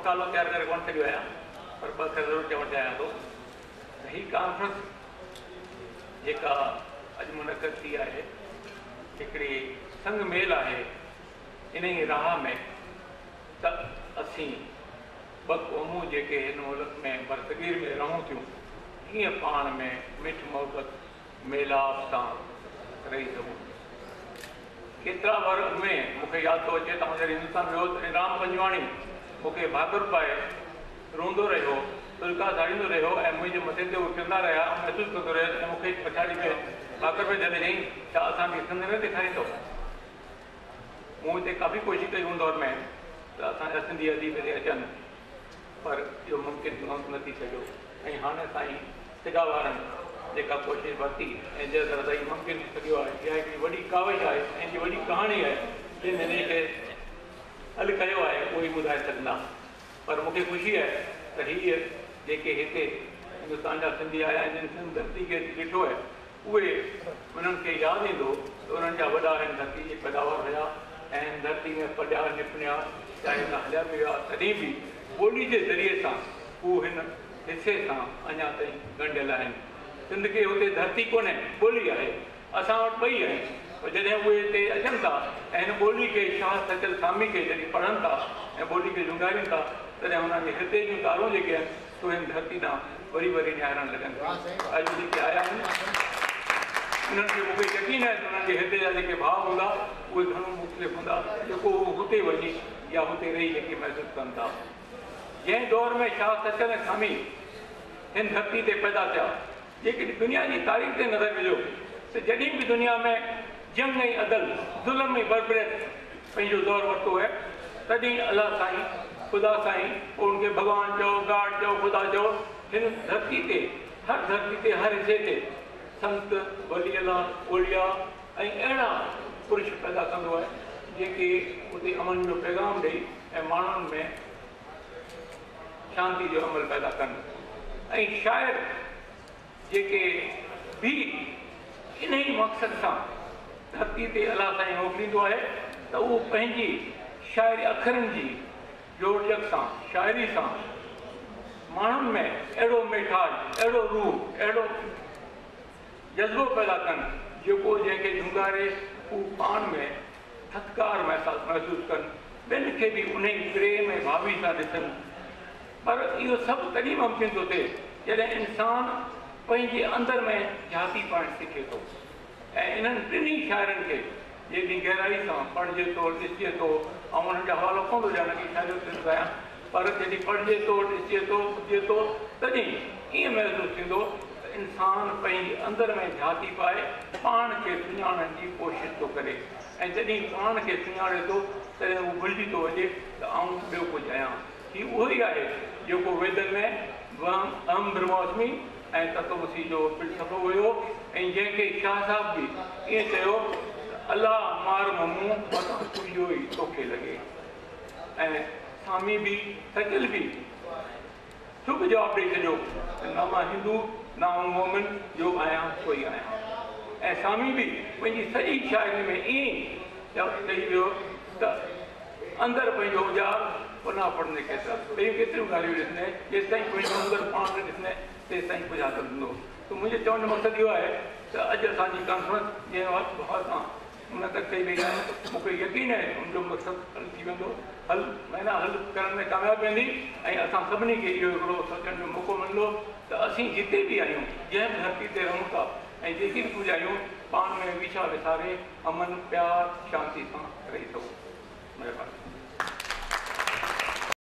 مقالو تيار ڪري ڪونه ڇڏيو آهيان، پر ٻه اکر ضرور چوڻ چاهيان ٿو ته هي ڪانفرنس جيڪا اڄ منعقد ٿي آهي، هڪڙي سنگ ميل آهي انهيء راهه ۾ ته اسين ٻه قومون جيڪي هن ملڪ ۾ برصغير ۾ رهون ٿيون، ڪيئن پاڻ ۾ مٺ محبت ميلاپ سان رهي سگهون. ڪيترا ور اڳ ۾ مون کي ياد ٿو اچي ته آئون جڏهن هندستان ويو هوس تڏهن رام پنجواڻي مون کي ڀاڪر پائي روئندو رهيو، سڏڪا ساڙيندو رهيو ۽ منهنجي مٿي تي اهي ڪرندا رهيا. آئون محسوس ڪندو رهيس ۽ مون کي پڇاڙي ۾ ڀاڪر ۾ جهلي چيائين، ڇا اسان کي سنڌ نه ڏيکاريندؤ؟ مون هتي ڪافي ڪوشش ڪئي ان دور ۾ ته اسان جا سنڌي اديب هتي اچن. پر اهو ممڪن نه ٿي سگهيو ۽ هاڻي تائين سگا وارن جيڪا ڪوشش ورتي ۽ جنهن طرح سان اهو ممڪن ٿي سگهيو آهي، اها هڪڙي وڏي ڪاوش آهي ۽ جي وڏي ڪهاڻي آهي، جن انهي کي حل ڪيو آهي اهي ئي ٻڌائي سگهندا. پر مون کي خوشي آهي ته هيء جيڪي هتي هندستان جا سنڌي آيا ۽ جن سنڌ ڌرتي کي اچي ڏٺو آهي، اهي انهن کي ياد ايندو ته انهن جا وڏا هن ڌرتي جي پيداوار هيا ۽ هن ڌرتي ۾ پليا نپنيا، چاهي هتان هليا به ويا تڏهن به ٻولي جي ذريعي سان هو هن حصي سان اڃا تائين ڳنڍيل آهن. سنڌ کي هتي ڌرتي ڪونهي، ٻولي آهي. اسان وٽ ٻئي آهن. پر جڏهن اهي هتي اچن ٿا ۽ هن ٻولي کي شاهه سچل سامي کي جڏهن پڙهن ٿا ۽ ٻولي کي جهونگارين ٿا تڏهن انهن جي هردي جون تارون جيڪي آهن سو هن ڌرتي ڏانهن وري وري نهارڻ لڳن ٿيون. اڄ جيڪي آيا آهن، انهن کي مون کي يقين آهي ته انهن جي هردي جا جيڪي ڀاو هوندا، اهي گهڻو مختلف هوندا، جيڪو هو هتي وڃي يا هتي رهي جيڪي محسوس ڪن ٿا. جنهن دور ۾ شاهه سچل ۽ سامي هن ڌرتي تي پيدا ٿيا، جيڪڏهن دنيا جي تاريخ تي نظر وجهو ته جڏهن به دنيا ۾ جنگ ۽ عدل، ظلم ۽ بربريت پنهنجو دور ورتو آهي، تڏهن الله سائين، خدا سائين، پوء ان کي ڀڳوان چئو، گاڊ چئو، خدا چئو، هن ڌرتي تي، هر ڌرتي تي، هر حصي تي سنت، ولي الله، اولياء ۽ اهڙا پرش پيدا ڪندو آهي، جيڪي اتي امن جو پيغام ڏئي ۽ ماڻهن ۾ شانتي جو عمل پيدا ڪن ۽ شاعر جيڪي به انهي مقصد سان ڌرتي تي الله سائين موڪليندو آهي ته اهو پنهنجي شاعري اکرن جي جوڙجڪ سان شاعري سان ماڻهن ۾ اهڙو ميٺاج اهڙو روح اهڙو جذبو پيدا ڪن جيڪو جنهن کي جهونگاري هو پاڻ ۾ ٿڌڪار محسوس ڪن، ٻين کي به انهي پريم ۽ ڀاوي سان ڏسن. پر اهو سڀ تڏهن ممڪن ٿو ٿئي جڏهن انسان پنهنجي اندر ۾ جهاتي پائڻ سکي ٿو ۽ انهن ٽنهي شاعرن کي جيڏي گهرائي سان پڙهجي ٿو، ڏسجي ٿو، آئون انهن جا حوالا ڪونه ٿو ڏيان نه ڪي شاعري ٿو ٻڌايان، پر جڏهن پڙهجي ٿو، ڏسجي ٿو، ٻڌجي ٿو، تڏهن ائين محسوس ٿيندو ته انسان پنهنجي اندر ۾ جهاتي پائي پاڻ کي سڃاڻڻ جي ڪوشش ٿو ڪري ۽ جڏهن پاڻ کي سڃاڻي ٿو تڏهن هو ڀلجي ٿو وڃي ته آئون ٻيو ڪجهه آهيان. هي اهو ئي آهي جيڪو ويدن ۾ وهم اهم برهماسمي ۽ تتومسي جو فلسفو هيو ۽ جنهن کي شاهه صاحب به ائين چيو ته الله مار مون متان تنهنجو ئي توکي لڳي. ۽ سامي به سچل به سڀ جواب ڏئي ڇڏيو ته نه مان هندو نه آئون مومن، جو آهيان سو ئي آهيان. ۽ سامي به پنهنجي سڄي شاعري ۾ ائين ئي چئي ويو ته اندر پنهنجو اجار پناهه پڙهندي ڪيترا ٻيون ڪيتريون ڳالهيون ڏسندين، جيستائين پنهنجو اندر پاڻ نه ڏسندين تيستائين ڪجهه حاصل ٿيندو. ته منهنجي چوڻ جو مقصد اهو آهي ته اڄ اسان جي ڪانفرنس جنهن ڀاء سان منعقد ڪئي وئي آهي، مون کي يقين آهي ته ان جو مقصد حل ٿي ويندو، حل معنيٰ حل ڪرڻ ۾ ڪامياب ويندي ۽ اسان سڀني کي اهو هڪڙو سوچڻ جو موقعو ملندو ته اسين جتي به آهيون، جنهن به ڌرتي تي رهون ٿا ۽ جيڪي به ڪجهه آهيون، پاڻ ۾ ويڇا وساري امن، پيار، شانتي سان رهي سگهون. مهرباني.